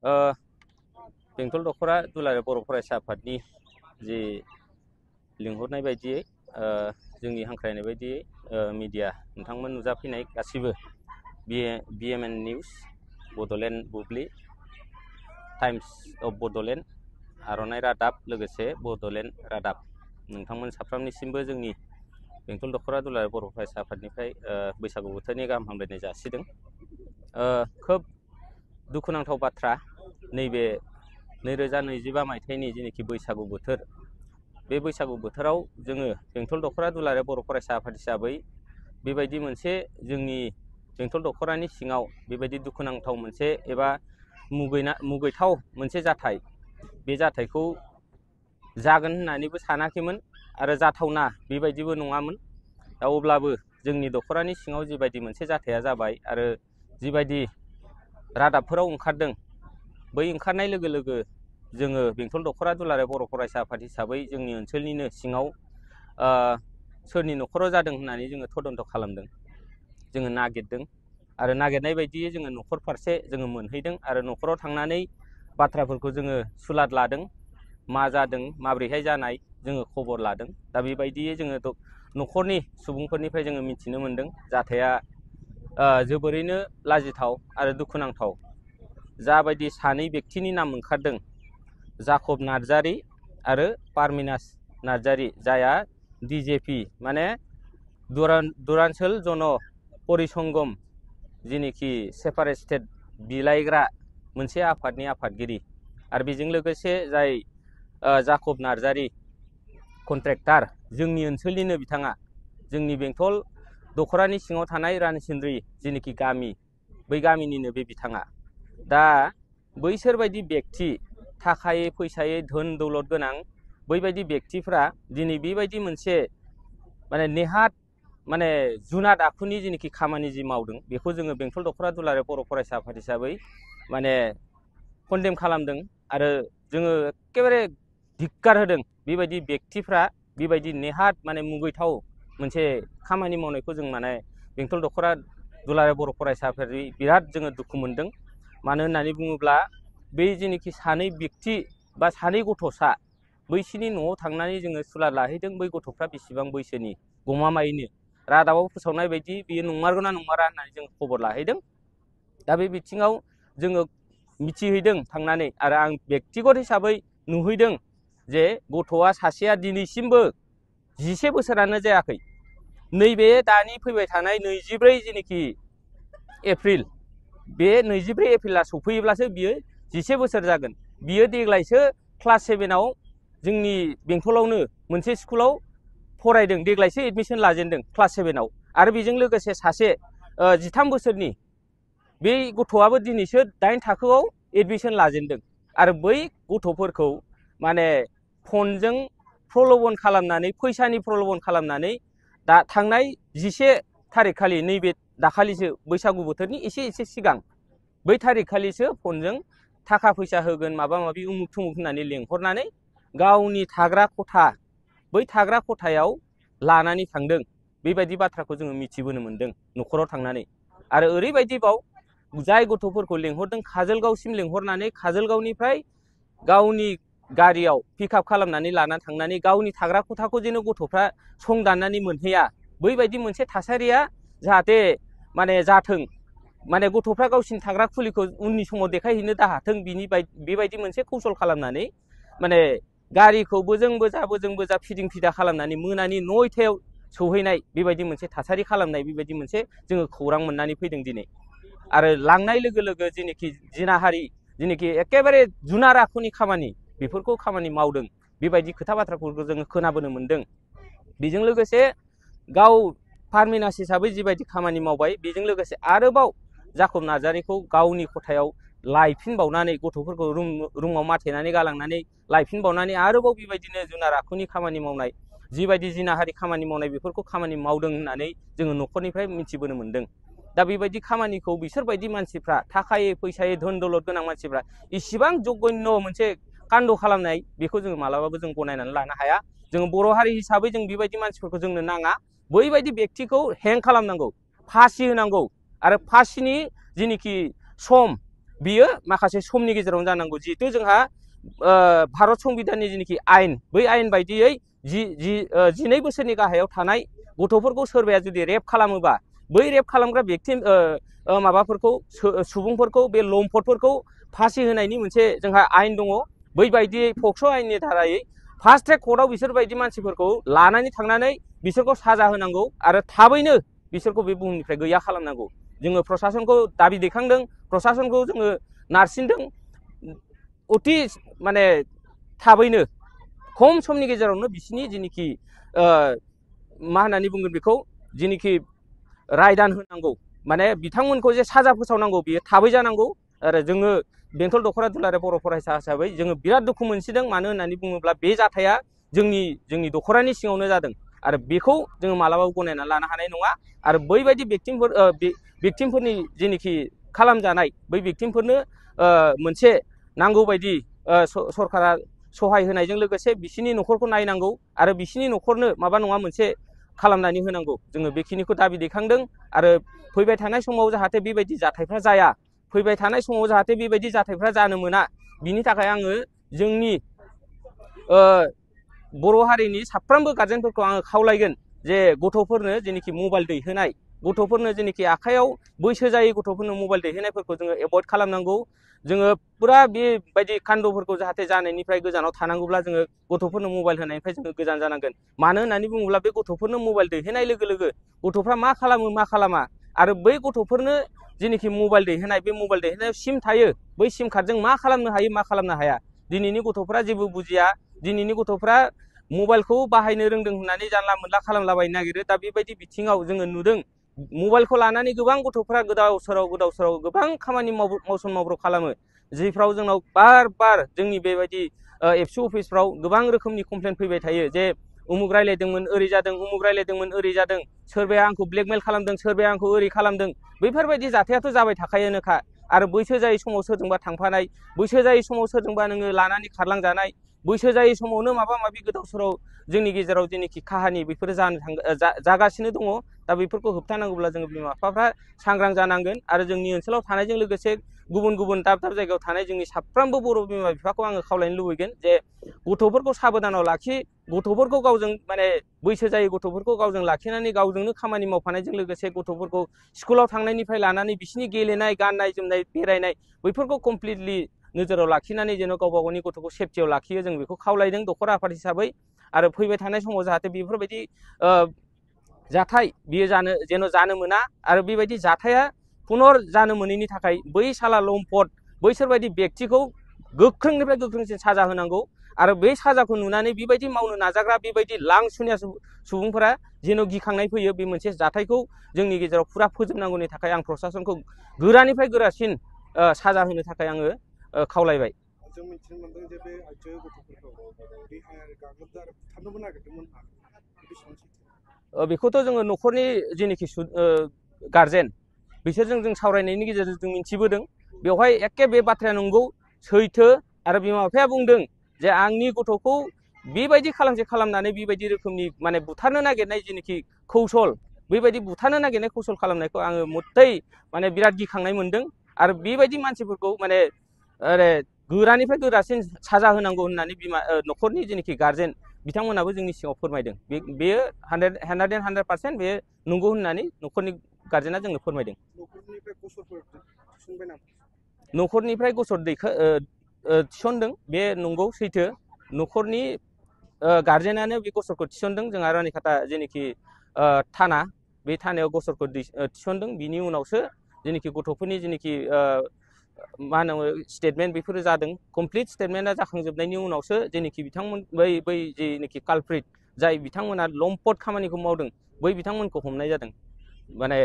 बेंटल दखरा दुलाराय बर' फरायसा आफादनि जि लिंहरनाय बायदियै जोंनि हांख्रायनाय बायदियै मिडिया नोंथांमोन नुजाफैनाय गासिबो BMN news, Bodoland Bubli, times of Bodoland, आर'नाइ रादाब, लोगोसे बड'लेण्ड रादाब, नोंथांमोन साफ्रोमनिसिमबो जोंनि बेंटल दखरा दुलाराय बर' फरायसा आफादनिफ्राय बैसागु बोथोरनि गाहाम हामलायनाय जासिदों। खोब दुखुनांथाव बाथ्रा, नैबे 2025 मायथाइनि जेनोखि बैसागु बोथोर, बे बैसागु बोथोराव जोङो बेंटल दखरा दुलाराय बर' फरायसा आफाद हिसाबै बेबायदि मोनसे जोंनि बेंटल दखरानि सिङाव बेबायदि दुखुनांथाव मोनसे एबा मुगैथाव मोनसे जाथाय, बे जाथायखौ जागोन होननानैबो सानाखैमोन आरो जाथावना बेबायदिबो नङामोन। दा अब्लाबो जोंनि दखरानि सिङाव जिबायदि मोनसे जाथाया जाबाय आरो जिबायदि रादाबफोराव ओंखारदों, बै ओंखारनाय लोगो लोगो जोङो बेंटल दखरा दुलाराय बर' फरायसा आफाद हिसाबै जोंनि ओनसोलनिनो सिङाव सोरनि न'खराव जादों होननानै जोङो तदन्त खालामदों, जोङो नागिरदों आरो नागिरनाय बायदियै जोङो न'खर फारसे जोङो मोनहैदों आरो न'खराव थांनानै बाथ्राफोरखौ जोङो सुलाद लादों, मा जादों माब्रैहाय जानाय जोङो खबर लादों। दा बेबायदियै जोङो न'खरनि सुबुंफोरनिफ्राय जोङो मिथिनो मोनदों जाथाया जोबोरैनो लाजिथाव आरो दुखुनांथाव। जाबायदि सानै व्यक्तिनि नाम ओंखारदों, जाकब नार्जारी आरो पारमिनास नार्जारी, जायहा DJP माने दुरान्चल जन परिसंगम जेनिखि सेपारेट स्टेट बिलाइग्रा मोनसे आफादनि आफादगिरि, आरो बेजों लोगोसे जाय जाकब नार्जारी कन्ट्रेक्टर, जोंनि ओनसोलनिनो बिथाङा, जोंनि बेंटल दखरानि सिङाव थानाय रानसिन्द्रि जेनिखि गामि, बै गामिनिनो बे बिथाङा। दा बैसोरबायदि व्यक्ति, थाखायै फैसायै धोन दौलत गोनां बैबायदि व्यक्तिफ्रा दिनै बेबायदि मोनसे माने नेहात माने जुनाद आखुनि जेनिखि खामानि जि मावदों, बेखौ जोङो बेंटल दखरा दुलाराय बर' फरायसा आफाद हिसाबै माने कन्डेम खालामदों आरो जोङो एखेबारे धिक्कार होदों। बेबायदि व्यक्तिफ्रा बेबायदि नेहात माने मुगैथाव मोनसे खामानि मावनायखौ जों माने बेंटल दखरा दुलाराय बर' फरायसा आफादनि बिराद जोङो दुखु मोनदों। मानो होननानै बुङोब्ला बै जेनिखि सानै व्यक्ति बा सानै गथ'सा, बैसिनि न'आव थांनानै जोङो सुलाद लाहैदों। बै गथ'फ्रा बेसेबां बैसोनि गमामायैनो रादाबाव फोसावनाय बायदि बेयो नंमारगौना नंमारा होननानै जों खबर लाहैदों। दा बे बिथिङाव जोङो मिथिहैदों थांनानै, आरो आं बेक्तिगत हिसाबै नुहैदों जे गथ'आ सासेया दिनैसिमबो 10 बोसोरानो जायाखै। नैबे दानि फैबाय थानाय 24 जेनिखि एप्रिल, बे 24 एप्रिला सफैयोब्लासो बियो 10 बोसोर जागोन। बियो देग्लायसो क्लास 7आव जोंनि बेंटलावनो मोनसे स्कुलाव फरायदों, देग्लायसो एडमिसन लाजेनदों क्लास 7आव। आरो बेजों लोगोसे सासे 13 बोसोरनि बे गथ'आबो दिनैसो 8 थाखोआव एडमिसन लाजेनदों। आरो बै गथ'फोरखौ माने फनजों प्रल'भन खालामनानै, फैसानि प्रल'भन खालामनानै, दा थांनाय 11 थारिख खालि, नैबे दाखालिसो बैसागु बोथोरनि एसे सिगां, बै थारिख खालिसो फनजों थाखा फैसा होगोन, माबा माबि उमुक थुमुक होननानै लेंहरनानै गावनि थाग्रा खथा, बै थाग्रा खथायाव लानानै थांदों। बेबायदि बाथ्राखौ जोङो मिथिबोनो मोनदों न'खराव थांनानै। आरो ओरैबायदिबाव, जाय गथ'फोरखौ लेंहरदों काजलगावसिम लेंहरनानै काजलगावनिफ्राय गावनि गारियाव पिकआप खालामनानै लाना थांनानै गावनि थाग्रा खथाखौ जेन' गथ'फ्रा संदाननानै मोनहैया, बैबायदि मोनसे थासारिया जाहाथे माने जाथों, माने गथ'फ्रा गावसिनि थाग्रा खुलिखौ उननि समाव देखायहैनो दाहाथों, बेबायदि मोनसे कौशल खालामनानै माने गारिखौ बोजों बोजा फिदिं फिदा खालामनानै मोनानि 9थायाव सौहैनाय, बेबायदि मोनसे थासारि खालामनाय, बेबायदि मोनसे जोङो खौरां मोननानै फैदों दिनै। आरो लांनाय लोगो लोगो जेनोखि जिनाहारि, जेनोखि एखेबारे जुनार आखुनि खामानि, बेफोरखौ खामानि मावदों, बेबायदि खोथा बाथ्राफोरखौ जोङो खोनाबोनो मोनदों। बेजों लोगोसे गाव पारमिनास हिसाबै जिबायदि खामानि मावबाय, बेजों लोगोसे आरोबाव जाकब नार्जारीखौ गावनि खथायाव लायफिनबावनानै, गथ'फोरखौ रुमाव माथेनानै गालांनानै लायफिनबावनानै आरोबाव बेबायदिनो जुनार आखुनि खामानि मावनाय, जिबायदि जिनाहारि खामानि मावनाय, बेफोरखौ खामानि मावदों होननानै जोङो न'खरनिफ्राय मिथिबोनो मोनदों। दा बेबायदि खामानिखौ बिसोरबायदि मानसिफ्रा, थाखायै फैसायै धोन दौलत गोनां मानसिफ्रा इसिबां जघन्य मोनसे कान्ड खालामनाय, बेखौ जोङो मालाबाबो जों गनायनानै लानो हाया। जोङो बर' हारि हिसाबै जों बेबायदि मानसिफोरखौ जोंनो नाङा। बैबायदि व्यक्तिखौ हें खालामनांगौ, फासि होनांगौ। आरो फासिनि जेनिखि सम, बियो माखासे समनि गेजेरावनो जानांगौ जिहेतु जोंहा भारत संबिधाननि जिनिखि आयेन बै आयेन बायदियै 12 बोसोरनि गाहायाव थानाय गथ'फोरखौ सोरबाया जुदि रेप खालामोबा बै रेप खालामग्रा व्यक्ति माबाफोरखौ सुबुंफोरखौ बे लम्पटफोरखौ फासि होनायनि मोनसे जोंहा आयेन दङ बै बायदियै पक्स' आयेननि धारायै फास्ट ट्रेक कर्टआव बिसोरबायदि मानसिफोरखौ लानानै थांनानै बिसोरखौ साजा होनांगौ आरो थाबैनो बिसोरखौ बे बुहुमनिफ्राय गैया खालामनांगौ जोङो प्रशासनखौ दाबि दैखांदों प्रशासनखौ जोङो नारसिनदों अति माने थाबैनो खम समनि गेजेरावनो बिसिनि जिनिखि मा होननानै बुंगोन बेखौ जिनिखि रायदान होनांगौ माने बिथांमोनखौ जे साजा फोसावनांगौ बियो थाबै जानांगौ आरो जोङो बेंटल दख'रा दुलाराय बर' फरायसा हिसाबै जोङो बिराद दुखु मोनसिदों मानो होननानै बुङोब्ला बे जाथाया जोंनि दख'रानि सिङावनो जादों आरो बेखौ जोङो मालाबाबो गनायना लानो हानाय नङा आरो बैबायदि भिक्टिमफोरनि जिनिखि खालामजानाय बै भिक्टिमफोरनो मोनसे नांगौ बायदि सरकारा सहाय होनायजों लोगोसे बिसिनि न'खरखौ नायनांगौ आरो बिसिनि न'खरनो माबा नङा मोनसे खालामनानै होनांगौ जोङो बेखिनिखौ दाबि दैखांदों आरो फैबाय थानाय समाव जाहाथे बेबायदि जाथायफ्रा जाया फैबाय थानाय समाव जाहाथे बेबायदि जाथायफ्रा जानो मोना बिनि थाखाय आङो जोंनि बर' हारिनि साफ्रोमबो गार्जेनफोरखौ आङो खावलायगोन जे गथ'फोरनो जेनोखि मबाइल दैहोनाय गथ'फोरनो जेनोखि आखायाव बैसो जायै गथ'फोरनो मबाइल दैहोनायफोरखौ जोङो एभयड खालामनांगौ जोङो पुरा बेबायदि कान्दफोरखौ जाहाथे जानायनिफ्राय गोजानाव थानांगौब्ला जोङो गथ'फोरनो मबाइल होनायनिफ्राय जोङो गोजान जानांगोन मानो होननानै बुङोब्ला बे गथ'फोरनो मबाइल दैहोनाय लोगो लोगो गथ'फ्रा मा खालामो मा खालामा आरो बै गथ'फोरनो जेनोखि मबाइल दैहोनाय बे मबाइल दैहोनायाव सिम थायो बै सिम कार्डजों मा खालामनो हायो मा खालामनो हाया दिनैनि गथ'फ्रा जेबो बुजिया दिनैनि गथ'फ्रा मबाइलखौ बाहायनो रोंदों होननानै जानला मोनला खालामलाबायनो नागिरो दा बेबायदि बिथिङाव जोङो नुदों मबाइलखौ लानानै गोबां गथ'फ्रा गोदाव सोराव गोबां खामानि मावसन मावब्र खालामो जिफ्राव जोंनाव बार जोंनि बेबायदि एबसु अफिसफ्राव गोबां रोखोमनि कमप्लेन फैबाय थायो जे उमुक रायलायदोंमोन ओरै जादों उमुक रायलायदोंमोन ओरै जादों सोरबाया आंखौ ब्लेकमेल खालामदों सोरबाया आंखौ ओरै खालामदों बैफोरबायदि जाथायाथ' जाबाय थाखायोनोखा आरो बैसो जायै समाव सोरजोंबा थांफानाय बैसो जायै समाव सोरजोंबा नोङो लानानै खारलांजानाय बैसो जायै समावनो माबा माबि गोदाव सोराव जोंनि गेजेराव जेनोखि काहानि बेफोरो जागासिनो दङ दा बेफोरखौ होबथानांगौब्ला जोङो बिमा बिफाफ्रा सांग्रां जानांगोन आरो जोंनि ओनसोलाव थानायजों लोगोसे गुबुन दाब जायगायाव थानाय जोंनि साफ्रोमबो बर' बिमा बिफाखौ आङो खावलायनो लुबैगोन जे गथ'फोरखौ साबधानाव लाखि गथ'फोरखौ गावजों माने बैसो जायै गथ'फोरखौ गावजों लाखिनानै गावजोंनो खामानि मावफानायजों लोगोसे गथ'फोरखौ स्कुलाव थांनायनिफ्राय लानानै बिसिनि गेलेनाय गाननाय जोमनाय बेरायनाय बैफोरखौ कमप्लिटलि नोजोराव लाखिनानै जेन' गावबा गावनि गथ'खौ सेफटियाव लाखियो जों बेखौ खावलायदों दख'रा आफाद हिसाबै आरो फैबाय थानाय समाव जाहाथे बेफोरबायदि जाथाय बियो जेन' जानो मोना आरो बेबायदि जाथाया पुनर जानो मोनैनि थाखाय बै साला लम्पट बैसोरबायदि व्यक्तिखौ गोख्रोंनिफ्राय गोख्रोंसिन साजा होनांगौ आरो बै साजाखौ नुनानै बेबायदि मावनो नाजाग्रा बेबायदि लांसुनिया सुबुंफोरा जेन' गिखांनाय फैयो बे मोनसे जाथायखौ जोंनि गेजेराव पुरा फोजोबनांगौनि थाखाय आं प्रशासनखौ गोरानिफ्राय गोरासिन साजा होनो थाखाय आङो खावलायबाय जों मिथिनो मोनदों जे बे आइजो गथ'फोरखौ देहायारि गाग्लोबदों आरो बुथारनोबो नागिरदोंमोन बेखौथ' जोङो न'खरनि जेनोखि गार्जेन बिसोरजों जों सावरायनायनि गेजेरजों जों मिथिबोदों बेवहाय एखे बे बाथ्राया नंगौ सैथो आरो बिमा बिफाया बुंदों जे आंनि गथ'खौ बेबायदि खालामनानै बेबायदि रोखोमनि माने बुथारनो नागिरनाय जेनोखि कौशल बेबायदि बुथारनो नागिरनाय कौशल खालामनायखौ आङो मथै माने बिराद गिखांनाय मोनदों आरो बेबायदि मानसिफोरखौ माने गोरानिफ्राय गोरासिन साजा होनांगौ होननानै न'खरनि जेनोखि गार्जेन बिथांमोनाबो जोंनि सिगाङाव फोरमायदों बेयो 100% बे नंगौ होननानै न'खरनि गार्जेना जोंनो फोरमायदों न'खरनिफ्राय गसर थिसनदों बे नंगौ सैथो न'खरनि गार्जेनानो बे गसरखौ थिसनदों जोंहा रानिखाता जेनोखि थाना बे थानायाव गसरखौ थिसनदों बिनि उनावसो जेनोखि गथ'फोरनि जेनोखि मा होनो स्टेटमेन्ट बेफोरो जादों कमप्लिट स्टेटमेन्टआ जाखांजोबनायनि उनावसो जेनोखि बिथांमोन बै जेनोखि कालप्रिट जाय बिथांमोना लम्पट खामानिखौ मावदों बै बिथांमोनखौ हमनाय जादों माने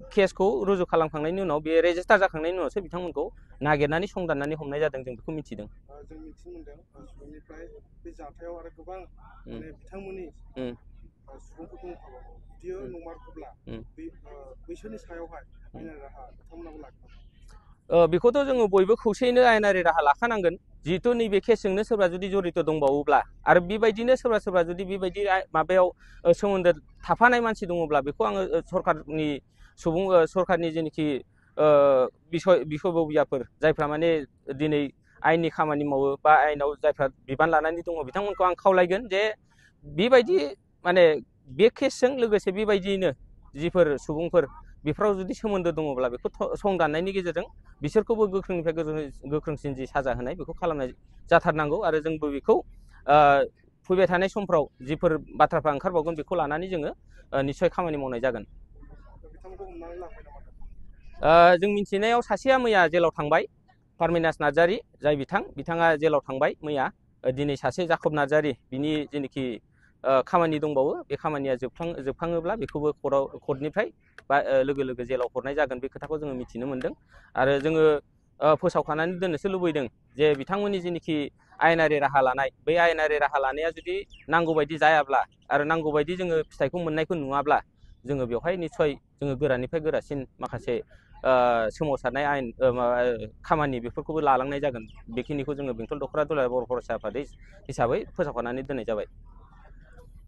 केसखौ रुजु खालामखांनायनि उनाव बे रेजिस्टार जाखांनायनि उनावसो बिथांमोनखौ नागिरनानै संदाननानै हमनाय जादों जों बेखौ मिथिदों जों मिथिनो मोनदों सुबुंनिफ्राय बे जाथायाव आरो गोबां माने बिथांमोननि सुबुंफोर दंखाबावो बियो नंमारगौब्ला बैसोरनि सायावहाय आयेनारि राहा बिथांमोनाबो लाखानांगोन बेखौथ' जोङो बयबो खौसेयैनो आयेनारि राहा लाखानांगोन जिहेतु नैबे केसजोंनो सोरबा जुदि जरित दंबावोब्ला आरो बेबायदिनो सोरबा जुदि बेबायदि माबायाव सोमोन्दो थाफानाय मानसि दङब्ला बेखौ आङो सरकारनि जेनोखि बिसबबियाफोर जायफ्रा माने दिनै आयेननि खामानि मावो बा आयेनाव जायफ्रा बिबान लानानै दङ बिथांमोनखौ आं खावलायगोन जे बेबायदि माने बे केसजों लोगोसे बेबायदियैनो जिफोर सुबुंफोर बेफोराव जुदि सोमोन्दो दङब्ला बेखौ सं दाननायनि गेजेरजों बिसोरखौबो गोख्रोंनिफ्राय गोख्रोंसिन जि साजा होनाय बेखौ खालामनाय जाथारनांगौ आरो जोंबो बेखौ फैबाय थानाय समफ्राव जिफोर बाथ्राफ्रा ओंखारबावगोन बेखौ लानानै जोङो निस्सय खामानि मावनाय जागोन। जों मिथिनायाव सासेया मैया जेलाव थांबाय, पारमिनास नार्जारी जाय बिथाङा जेलाव थांबाय मैया। दिनै सासे जाकब नार्जारी बिनि जेनोखि खामानि दंबावो बे खामानिया जोबखाङोब्ला बेखौबो कर्टनिफ्राय बा लोगो लोगो जेलाव हरनाय जागोन बे खोथाखौ जोङो मिथिनो मोनदों। आरो जोङो फोसावखानानै दोननोसो लुबैदों जे बिथांमोननि जेनोखि आयेनारि राहा लानाय बै आयेनारि राहा लानाया जुदि नांगौबायदि जायाब्ला आरो नांगौबायदि जोङो फिथाइखौ मोननायखौ नुवाब्ला जोङो बेवहाय निस्सय जोङो गोरानिफ्राय गोरासिन माखासे सोमावसारनाय आयेन खामानि बेफोरखौबो लालांनाय जागोन। बेखिनिखौ जोङो बेंटल दख'रा दुलाराय बर' फरायसा आफाद हिसाबै फोसावखानानै दोननाय जाबाय।